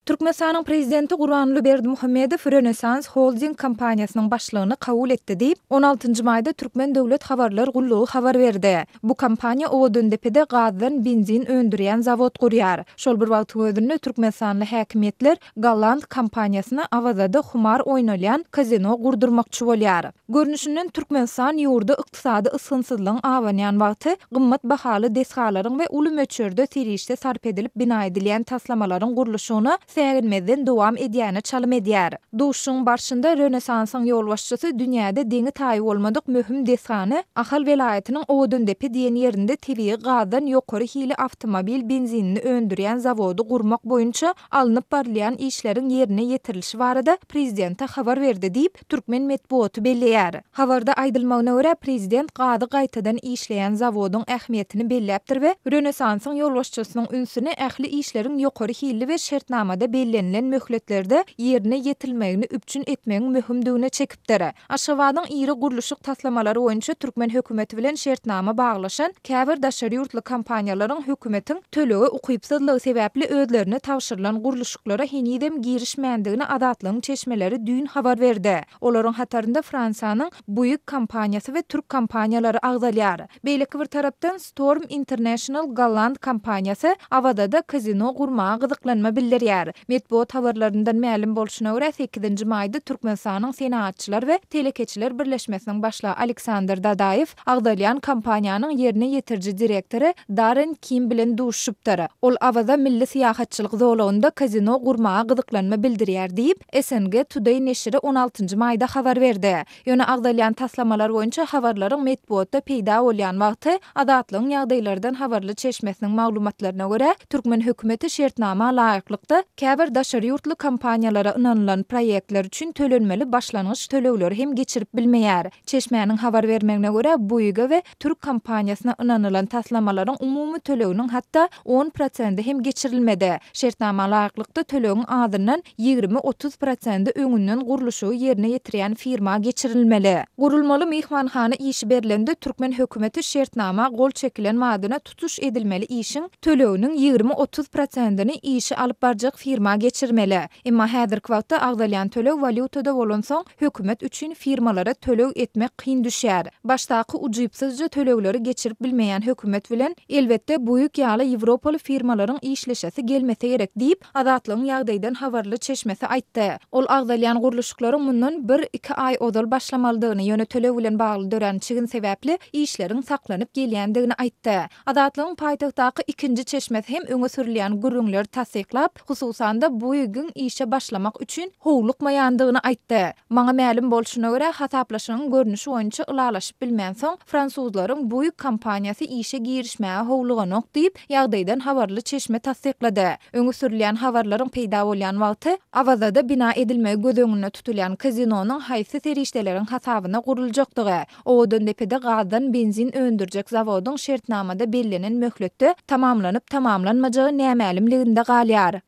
Türkmenistanyň Prezidenti Gurbanguly Berdimuhamedow Rönesans Holding kompaniýasynyň başlygyny kabul etdi diýip, on altynjy maýda Türkmen döwlet habarlar gullugy habar berdi. Bu kompaniýa Owadandepede gazdan benzin öndürýän zawod gurýar. Şol bir wagtyň özünde türkmenistanly häkimiýetler golland kompaniýasyna Awazada humar oýnalýan kazino gurdurmakçy bolýar. Görnüşinden, Türkmenistan ýurda ykdysady ysgynsyzlygyň abanýan wagty gymmat bahaly desgalaryň we uly möçberde serişde sarp edilip bina edilýän taslamalaryň gurluşygyna säginmezden dowam edýäne çalym edýär. Duşuşygyň barşynda Rönesansyň ýolbaşçysy dünýäde deňi-taýy bolmadyk möhüm desgany Ahal welaýatynyň Owadandepe diýen ýerinde tebigy gazdan ýokary hili awtomobil benzinini öndürýän zawody gurmak boýunça alnyp barylýan işleriň ýerine ýetirilişi barada prezidente habar berdi diýip, türkmen metbugaty belleýär. Habarda aýdylmagyna görä, prezident gazy gaýtadan işleýän zawodyň ähmiýetini belläpdir we Rönesansyň ýolbaşçysynyň ünsüni ähli işleriň ýokary hilli we şertnamada bellenilen möhletlerde ýerine ýetirilmegini üpjün etmegiň möhümdigine çekipdir. Aşgabadyň iri gurluşyk taslamalary boýunça türkmen hökümeti bilen şertnama baglaşan käbir daşary ýurtly kompaniýalaryň hökümetiň tölege ukypsyzlygy sebäpli özlerine tabşyrylan gurluşyklara henizem girişmändigini Azatlygyň çeşmeleri düýn habar berdi. Olaryň hatarynda Fransiýanyň Bouygues kompaniýasy we türk kompaniýalary agzalýar. Beýleki bir tarapdan, Storm International golland kompaniýasy Awazada kazino gurmaga gyzyklanma bildirýär. Metbugat habarlaryndan mälim bolşuna görä, sekizinji maýda Türkmenistanyň Senagatçylar we telekeçiler birleşmesiniň başlygy Aleksandr Dadaýew agzalýan kompaniýanyň ýerine ýetiriji direktory Darren Kim bilen duşuşypdyr. Ol Awaza milli syýahatçylyk zolagynda kazino gurmaga gyzyklanma bildirýär diýip, SNG Today neşiri on altynjy maýda habar berdi. Ýöne agzalýan taslamalar boýunça habarlaryň metbugatda peýda bolýan wagty, Azatlygyň ýagdaýlardan habarly çeşmesiniň maglumatlaryna görä, türkmen hökümeti şertnama laýyklykda, käbir daşary ýurtly kompaniýalara ynanylan proýektler üçin tölenmeli başlangyç tölegleri hem geçirip bilmeýär. Çeşmäniň habar bermegine görä, Buiga we türk kompaniýasyna ynanylan taslamalaryň umumy töleginiň hatda on prosendi hem geçirilmedi. Şertnama laýyklykda tölegiň azyndan 20-30 prosendi öňünden gurluşygy ýerine ýetirýän firma geçirilmeli. Gurulmaly myhmanhana işi berlende türkmen hökümeti şertnama gol çekilen badyna tutuş edilmeli işiň töleginiň 20-30 prosendini işi alyp barjak firma geçirmeli. Emma häzirki wagtda agzalýan töleg walýutada bolansoň, hökümet üçin firmalara töleg etmek kyn düşýär. Başdaky ujypsyzja tölegleri geçirip bilmeýän hökümet bilen, elbetde, Buig ýaly ýewropaly firmalaryň işleşesi gelmese gerek diýip, Azatlygyň ýagdaýdan habarly çeşmesi aýtdy. Ol agzalýan gurluşyklaryň mundan bir-iki aý ozal başlamalydygyny, ýöne töleg bilen bagly dörän çigin sebäpli işleriň saklanyp gelýändigini aýtdy. Azatlygyň paýtagtdaky ikinji çeşmesi hem öňe sürülýän gürrüňleri tassyklap, hususan-da, Buigiň işe başlamak üçin howlukmaýandygyny aýtdy. Maňa mälim bolşuna görä, hasaplaşygyň görnüşi boýunça ylalaşyp bilmänsoň, fransuzlaryň Buig kompaniýasy işe girişmäge howluganok diýip, ýagdaýdan habarly çeşme tassyklady. Öňe sürülýän habarlaryň peýda bolýan wagty, Awazada bina edilmegi göz öňünde tutulýan kazinonyň haýsy serişdeleriň hasabyna guruljakdygy, Owadandepede gazdan benzin öndürjek zawodyň şertnamada bellenen möhletde tamamlanyp-tamamlanmajagy nämälimliginde galýar.